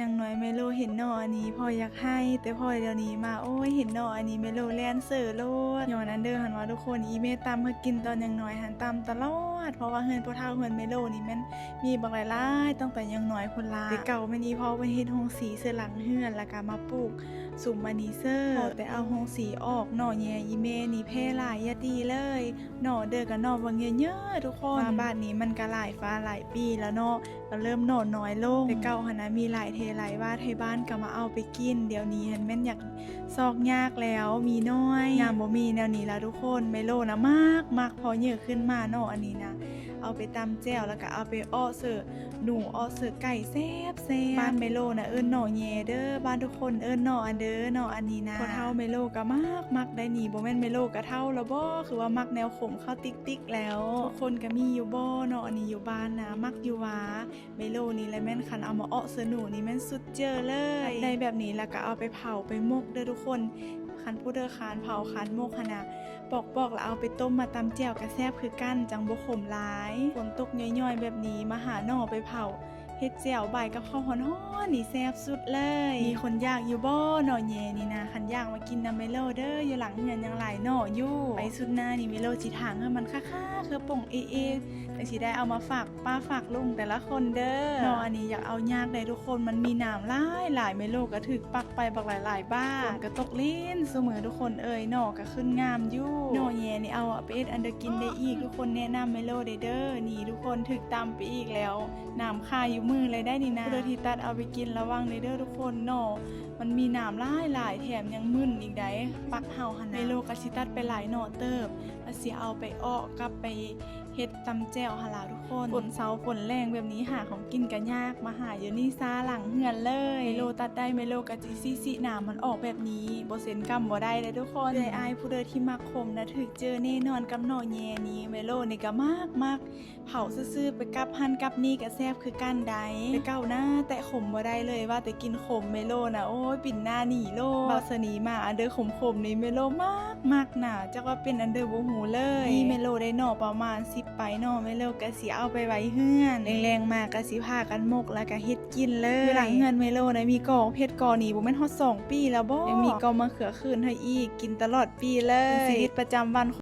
ຍັງນ້ອຍແມ່ໂລເຫັນໜໍ່ອັນນີ້ພໍຢາກໄຫ້ ແຕ່ພໍດຽວນີ້ມາ ໂອ້ຍ ເຫັນໜໍ່ອັນນີ້ແມ່ໂລແລ່ນເສີໂລດ. ຍ້ອນອັນເດີຫັ້ນວ່າທຸກຄົນ ອີແມ່ຕຳໃຫ້ກິນຕອນຍັງນ້ອຍຫັ້ນ ຕຳຕະຫຼອດ ເພາະວ່າເຮືອນພໍ່ເຖົ້າເຮືອນແມ່ໂລນີ້ແມ່ນມີບັກຫຼາຍໆ ຕັ້ງແຕ່ຍັງນ້ອຍພຸ້ນລະ. ແຕ່ເກົ່າແມ່ນອີພໍ່ເພິ່ນເຮັດໂຮງສີໃສ່ຫຼັງເຮືອນ ແລ້ວກະມາປູກ ສຸມອັນນີ້ເສີ ພໍແຕ່ເອົາໂຮງສີອອກ ໜໍ່ແຍອີແມ່ນີ້ແຜ່ຫຼາຍຢ່າຕີເລີຍ. ໜໍ່ເດີກະໜໍ່ບັກເຍີະໆ ທຸກຄົນ. ມາບາດນີ້ມັນກະຫຼາຍຟ້າຫຼາຍປີແລ້ວເນາະ ກະເລີ່ມໜໍ່ນ້ອຍລົງ. ແຕ່ເກົ່າຫັ້ນນະມີຫຼາຍເທຫຼາຍວ່າ ໄທບ້ານກະມາເອົາໄປກິນ. ດຽວນີ້ຫັ້ນແມ່ນຢາກຊອກຍາກແລ້ວ ມີໜ້ອຍ. ຍາມບໍ່ມີແນວນີ້ລະທຸກຄົນ ແມ່ໂລນະມັກ ມັກ ພໍເຍີະຂຶ້ນມາເນາະ ອັນນີ້ນະ ເອົາໄປຕຳແຈ່ວ ແລ້ວກະເອົາໄປເອາະເສີ ໜູເອາະເສີໄກ່ແຊບໆ. ບ້ານແມ່ໂລນະເອີ້ນໜໍ່ແຍເດີ ບ້ານທຸກຄົນເອີ້ນໜໍ່ອັນເດີ ໜໍ່ອັນນີ້ນະ. ພໍ່ເຖົ້າແມ່ໂລກະມັກ ມັກໄດ໋ນີ້. ບໍ່ແມ່ນແມ່ໂລກະເຖົ້າແລ້ວບໍ ຄືວ່າມັກແນວຂົມເຂົ້າຕິກໆແລ້ວ. ທຸກຄົນກະມີຢູ່ບໍເນາະ ອັນນີ້ຢູ່ບ້ານນະ ມັກຢູ່ຫວາ. ແມ່ໂລນີ້ແຫຼະແມ່ນ ຄັນເອົາມາເອາະເສີໜູນີ້ແມ່ນສຸດເຈີເລີຍ. ໄດ້ແບບນີ້ແລ້ວກະເອົາໄປເຜົາໄປໝົກເດີທຸກຄົນ. ຄັນຜູ້ໃດຄານເຜົາຄານໝົກຫັ້ນນະ ປອກໆ ແລ້ວເອົາໄປຕົ້ມມາຕຳແຈ່ວກະແຊບຄືກັນ ຈັ່ງບໍ່ຂົມຫຼາຍ. ຝົນຕົກຍ້ອຍໆແບບນີ້ ມາຫາໜໍ່ໄປເຜົາ ເຮັດແຈ່ວບາຍກັບເຂົ້າຮ້ອນໆນີ້ແຊບສຸດເລີຍ. ມີຄົນຢາກຢູ່ບໍໜໍ່ແຍນີ້ນະ? ຄັນຢາກມາກິນນຳແມ່ໂລເດີ ຢູ່ຫຼັງເຮືອນຍັງຫຼາຍໜໍ່ຢູ່. ໄປສຸດໜ້ານີ້ແມ່ໂລຊິຖາງໃຫ້ມັນຄັກໆ ເຄືອປົ່ງເອໆ ຈັ່ງຊິໄດ້ເອົາມາຝາກປ້າຝາກລຸງແຕ່ລະຄົນເດີ. ໜໍ່ອັນນີ້ຢາກເອົາຍາກໃດ໋ທຸກຄົນ ມັນມີໜາມຫຼາຍໆ ແມ່ໂລກະຖືກປັກ ໄປບັກຫຼາຍໆບາດ. ຝົນກະຕົກລິນຊຸມື້ທຸກຄົນເອີຍ ໜໍ່ກະຂຶ້ນງາມຢູ່. ໜໍ່ແຍນີ້ເອົາໄປເຮັດອັນເດີກິນໄດ້ອີກ ທຸກຄົນ. ແນະນຳແມ່ໂລເດີ ນີ້ທຸກຄົນ ຖືກຕຳໄປອີກແລ້ວ ໜາມຄາຢູ່ມືເລີຍໄດ໋ນີ້ນະ. ຜູ້ໃດທີ່ຕັດເອົາໄປກິນລະວັງເດີທຸກຄົນເນາະ ມັນມີໜາມຫຼາຍໆ ແຖມຍັງມຶນອີກໄດ໋. ປັກເຮົາຫັ້ນນະ ແມ່ໂລກະຊິຕັດໄປຫຼາຍໜໍ່ເຕີບ ລະຊິເອົາໄປເອາະກັບໄປ ເຮັດຕຳແຈ່ວຫັ້ນລະທຸກຄົນ. ຝົນເຊົາຝົນແລ້ງແບບນີ້ ຫາຂອງກິນກະຍາກ ມາຫາຢູ່ນີ້ຊາຫຼັງເຮືອນເລີຍ. ແມ່ໂລຕັດໄດ້ ແມ່ໂລກະຊິຊິຊິໜາມມັນອອກແບບນີ້ ບໍ່ເຊັນກຳບໍ່ໄດ້ເດ້ທຸກຄົນ. ເອື້ອຍອ້າຍຜູ້ໃດທີ່ມັກຂົມນະ ຖືກເຈີແນ່ນອນກັບໜໍ່ແຍນີ້. ແມ່ໂລນີ້ກະມັກມັກ ເຜົາຊື່ໆ ໄປກັບຫັ້ນກັບນີ້ກະແຊບຄືກັນໄດ໋. ແຕ່ເກົ່ານະ ແຕະຂົມບໍ່ໄດ້ເລີຍ ວ່າແຕ່ກິນຂົມ ແມ່ໂລນະ ໂອ້ຍ ປິ່ນໜ້າໜີໂລດ. ບາດຊະນີ້ມາອັນເດີຂົມໆນີ້ ແມ່ໂລມັກ ມັກນະ ຈັກວ່າເປັນອັນເດີບໍ່ຮູ້ເລີຍ. ນີ້ແມ່ໂລໄດ້ໜໍ່ປະມານສິບປາຍໜໍ່ ແມ່ໂລກະຊິເອົາໄປໄວ້ເຮືອນ ແລງໆມາກະຊິພາກັນໝົກ ແລ້ວກະເຮັດກິນເລີຍ. ຢູ່ຫຼັງເຮືອນແມ່ໂລນະ ມີກໍເຜັດກໍນີ້ ບໍ່ແມ່ນຮອດສອງປີແລ້ວບໍ ຍັງມີກໍມະເຂືອຂຶ້ນໃຫ້ອີກ ກິນຕະຫຼອດປີເລີຍ. ເປັນຊີວິດປະຈຳວັນ